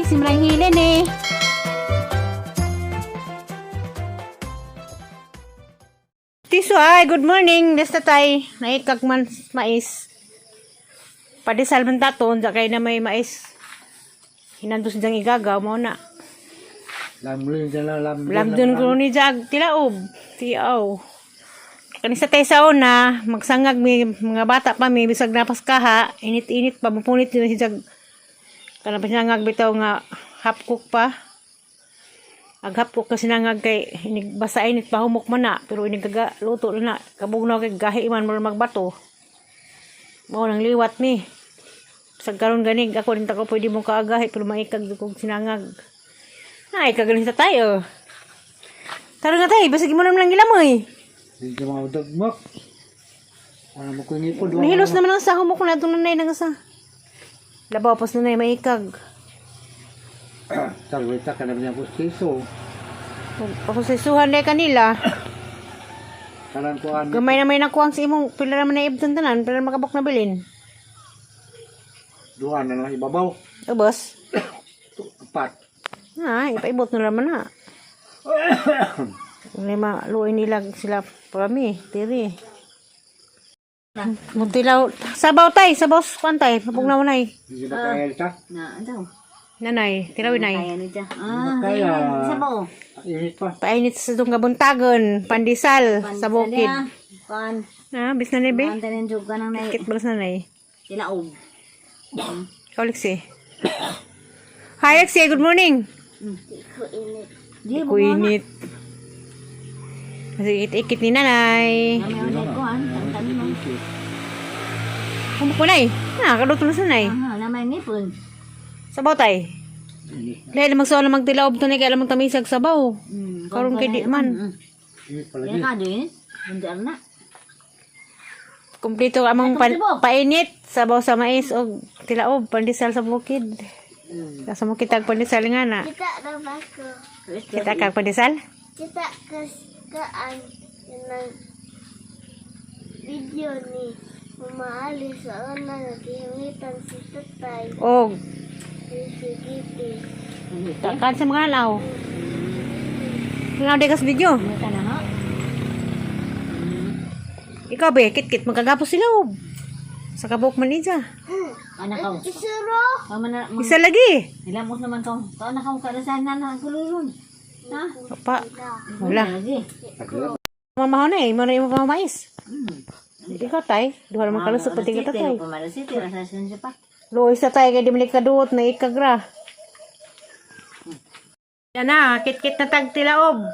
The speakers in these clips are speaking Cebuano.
Simrang hilin eh. Tiso ay, good morning. Nesta tay, naikag man mais. Padisal man taton, kay na may mais. Hinandos diyang igagaw mo na. Lamlin dyan lang, lamdun. Lamdon ko ni Jag tilaob. Tiaw. Kanisa tayo sa una, magsangag mi mga bata pa mi bisag napaskaha, init-init pa mapunit din si Jag. Kanang pinangag bitaw nga half cook pa. Ag half cook kasi nangag kay inig basta init pa humok man na, pero inig kaga luto na na kabugnaw kay gahi man mo magbato. Mao nang liwat mi. Sa karon ganig ako din ta ko pwede mo kaagahi pero maikag kog sinangag. Ay, kagaling sa tayo. Tara nga tayo, basig mo naman lang gilamoy. Hindi ka mga dagmak. Ano mo kung ipon? Nahilos naman ang sako mo kung natong nanay nang sa. Labaw pas nanay maikag. Tarwita ka naman yung pustiso. Pakusisuhan na kanila. Karang kuan. Gamay na may nakuwang sa imong pila naman na ibtan tanan, pila na makabok na bilin. Duha na lang ibabaw. Ubos. Apat. Ah, ipaibot na naman na. Lima, luoy nila sila parami, tiri. Muntilaw, sabaw tay, sabaw kwantay, mapugnaw nay. Hindi ba kaya ita? Na, ano? Nanay, tilawin nay. Kaya ni siya. Ah, Kaya. Sabaw. Init pa. Painit sa itong kabuntagon, pandesal sa bukid. Pan. Ah, bis na ni be. Pan tanin jud ka nang nay. Kit balas na nay. Tilaob. Ikaw, Lexi. Hi, Lexi. Good morning. Di Ko init. Kasi ikit-ikit ni nanay. May unay ko an, tantan mo. Kumuk ko nay. Ah, kaluto na sa nay. Ah, na may ngipon. Sabaw tay. Dahil magsuo na magtilaob to ni kay alam mong tamisag sabaw. Karon kay di man. Init pa lagi. Yan ka din. Bundar na. Kumplito among painit sabaw sa mais og tilaob pandesal sa bukid. Sa mo kitag pandesal nga na. Kita na ba ko? Kita kag pandesal? Kita kas kaan ng video ni Umaali sa una naghihingitan si Tatay Og si Giti. kan sa mga law. Nga di kas video. Ka na ha. Ikaw be, kit-kit magkagapos sila ob. Sa kabuk man niya. Anak ko. Isuro! Kama na Isa lagi. Hilamos naman to. To anak ko kada sa na kululon. Ha? Pa. Wala. Lagi. Mamaho na eh, mo na yung pamamais. Ikaw tay, duha naman kalusot pati ka tay. Pamalasiti, rasasin siya pa. Luoy sa tay kay di man kaduot na ikagra. Yan na, kit-kit na tag tilaob.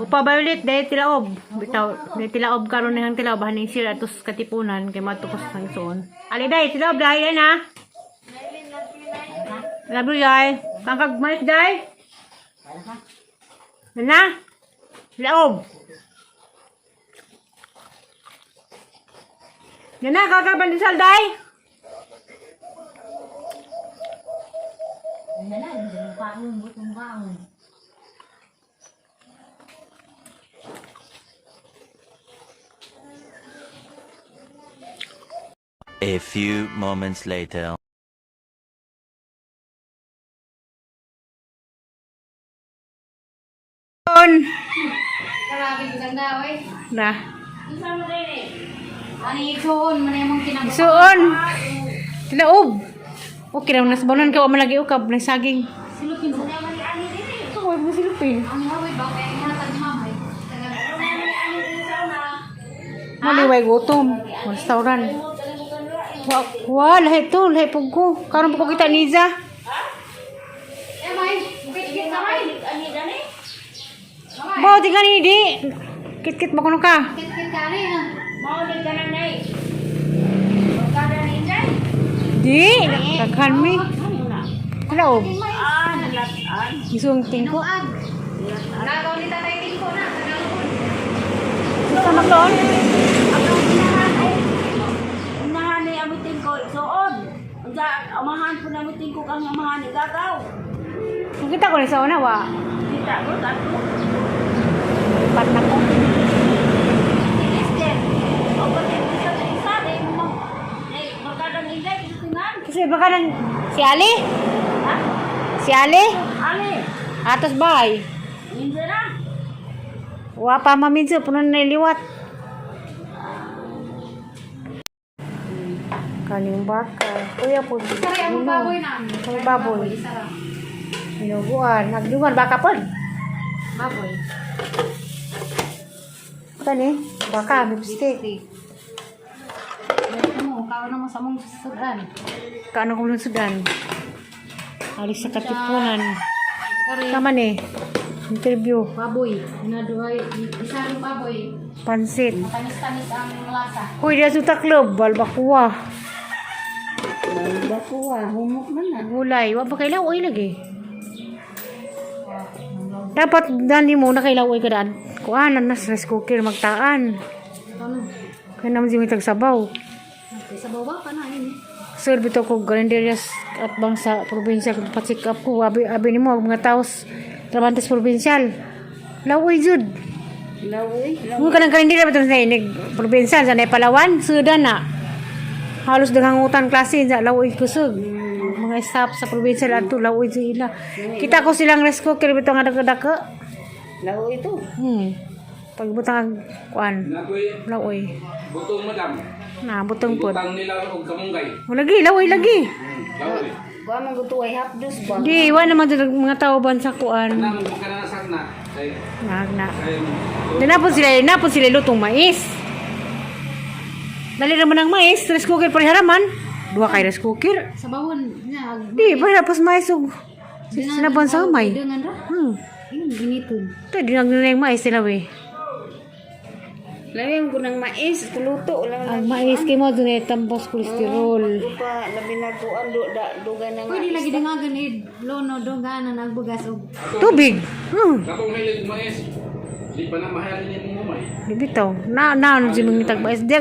Upa violet dahil tilaob. Bitaw, dahil tilaob karon na tilaob haning sila atos katipunan kay matukos ng isuon. Ali dai tilaob dai na. Love you, Jai. Kangkag mais, Jai. Yan na. Tilaob. Yan na, kakapandesal, Day. Wala, hindi mo kaon, butong kaon. A few moments later. On. Na. Ani isuon man imong kinag Suon. Tilaob. Okay na nasa banon ka wa man lagi ukab na saging. Silupin sa. Ako mo silupin. Ang haway ba kay ihatag ni mama. Maliway gutom. Restaurant. Wa wa lahi to, lahi pug ko. Karon pa ko kita niza. Bo, di ka ni di. Kit-kit ba kuno ka? Kit-kit ka ni ha. Di, daghan mi. Tilaob. Isuong tingko. Nagaw ni tatay tingko na. Sa magloon. Unahan ni amo tingko igsuon. Unsa amahan po namo tingko kang amahan igagaw. Kita ko ni sa una wa. Kita ko tato. Pat na ko. Esther. O pati sa isa di mo. Nay barkada ni Inday tingan. Kasi Atos ba ka ng si Ali? Ha? Si Ali? Ali. Atos bay. Minsan na. Wa pa maminso puno na iliwat. Kaning baka. Kuya po. Sari ang baboy na. Ang baboy. Binuguan. Nagdugan baka po. Baboy. Kani? Baka lipstick. Mo, kaon na mo sa mong sudan. Kaano ko sudan? Alis sa Katipunan. Kari, Tama ni. Interview. baboy. Na duhay, isa rin baboy. Pansit. Matamis-tamis ang lasa. Uy, diya sa taklob. Balbakuwa. Balbakuwa, humok man na. Gulay. Wa pa kailaw oy lagi. Dapat dani mo na kailaw oy kadaan. Kuan na rice cooker magtaan. Ano? Kaya naman si may tagsabaw. Sa baba pa na yun. Sir, bitaw ko galenderias at bang sa probinsya kung pa-check up ko. Abi, abi ni mo, ang mga taos, Trabantes Provincial. Lawoy jud. Lawi. Mga kanang kalendarya ba sa inig probinsya sa Palawan, sudan na. Halos daghang klase sa lawoy kusog. Mga staff sa probinsya adto lawoy sa ila. Kita ko silang rice cooker bitaw nga dako-dako. Lawi ito. Pagbutang ang kuan, Nakoy lawoy. butong madam. Na butong pod. Butang nila og kamunggay. Lagi, lawoy lagi. Lawoy. Kuha man gusto ay hapdos ba? Di, wa naman jud mga tao ban sa kuan. Na mo ka na sakna. Kay Na, na. kay Di napon sila lutong mais. Dali naman ang mais, rice cooker pareharaman. Duha kay rice cooker. Sa bawon niya. Di, para pas mais og sinabon sa umay. Dengan ra. Yun, ginitod. Ito, di nang yung mais sila we. Lawi ang gunang mais, kuluto lang Ang mais kay mo dun ay tambos kolesterol. pa labi na kuan do da dugay na Pwede lagi dangagan eh. Lono, dungganan, agbugas og Tubig. Katong hilig mais. Di pa na mahal ni mo may. Di bitaw. Na na ano si mga tag mais. Di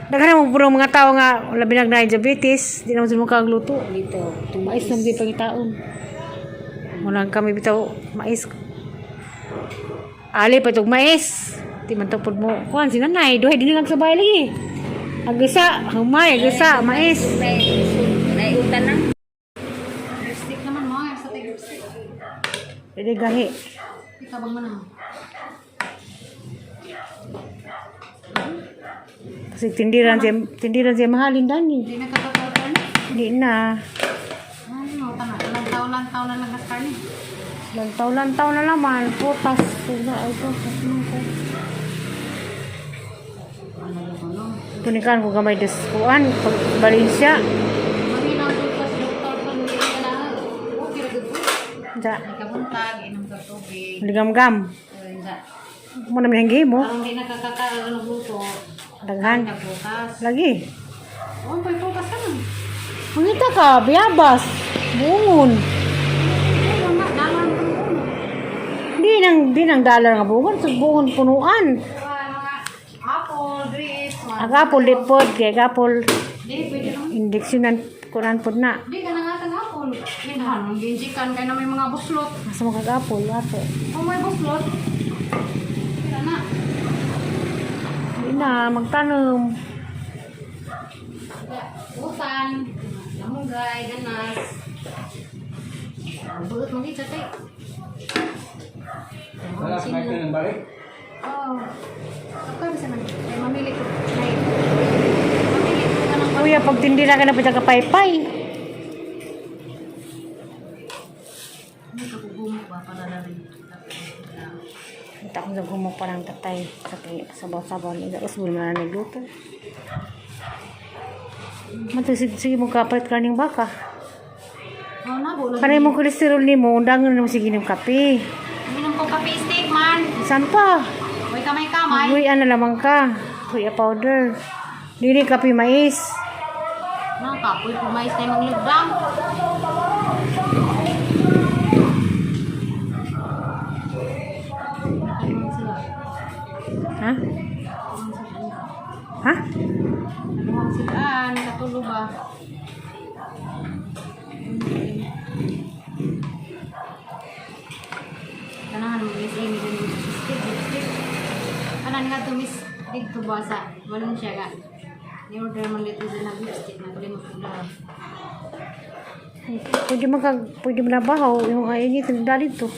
daghan mo puro mga tao nga labi nag na diabetes, di naman sila makagluto. Dito, Mais naman di pangitaon. Muna kami bitaw mais. Ali pa itong mais. Di man tupod mo. Kuan si nanay, duhay din lang sa bahay lagi. Agisa, humay, agisa, mais. Nay utan na. lipstick naman mo. Sa tig lipstick. Dili gahi. Itabang mo na. Kasi tindiran siya mahalin dani. Hindi na kakakal Di na. Ano, tama. Lantaw-lantaw na lang kas karne. Lantaw-lantaw na laman. Putas. Wala, ay, putas man ko. Tunikan ko gamay des kuan pag Valencia. Manginang ko sa doktor kung hindi ka na. Okay, ra gud ko. Ja, Ay kabuntag, inom ka tubig. ligam-gam. Unsa. Mo naman ang game mo. Aron di nakakakaroon ng luto. Daghan. Nagbukas. Lagi. Oh, may bukas ka man. Mangita ka, biyabas. Buongon. Ay, wala dalan ko uno. Di nang dollar nga buongon sa buongon punuan. Mga apple, grapes, mga Ang apple lipod kay apple Di, pwede naman. indeksyonan kunan pod na. Di ka na nga tang apple. Inahan, ang ginjikan kay na may mga buslot. Asa mo kag apple ato. Kung may buslot, kira na. Di na magtanom. Utan, lamunggay, ganas. Buot mong itsa tay. Wala sa may ng balik. Oh. Ako bisa man. Ay mamili ko. Ay. Mamili ko ka ng Kuya, pag tindira ka na pa ka paypay. Ano ka kugumok ba para na rin. Kita ko sa gumok parang tatay sa sabaw-sabaw ni Tapos wala na nagluto. Mato sige, sige mo kapalit ka ning baka. Oh, na bo. Kanay mo kolesterol nimo, undangan na mo sige ning kape. Minom ko kape steak man. Saan pa? Hoy kamay-kamay. Uy, ano lamang ka? Kuya powder. Dili kape mais. Nang kapoy pumais na yung lugdang. Ha? Ha? Ang sigaan, katulo ba? Kanahan mo miss Amy din lipstick, lipstick. Kanan nga to miss dito ba sa Valencia ga. Ni-order man dito sa nag lipstick na kalimot ko daw. Pwede man kag pwede man nabahaw yung ay init nagdali to.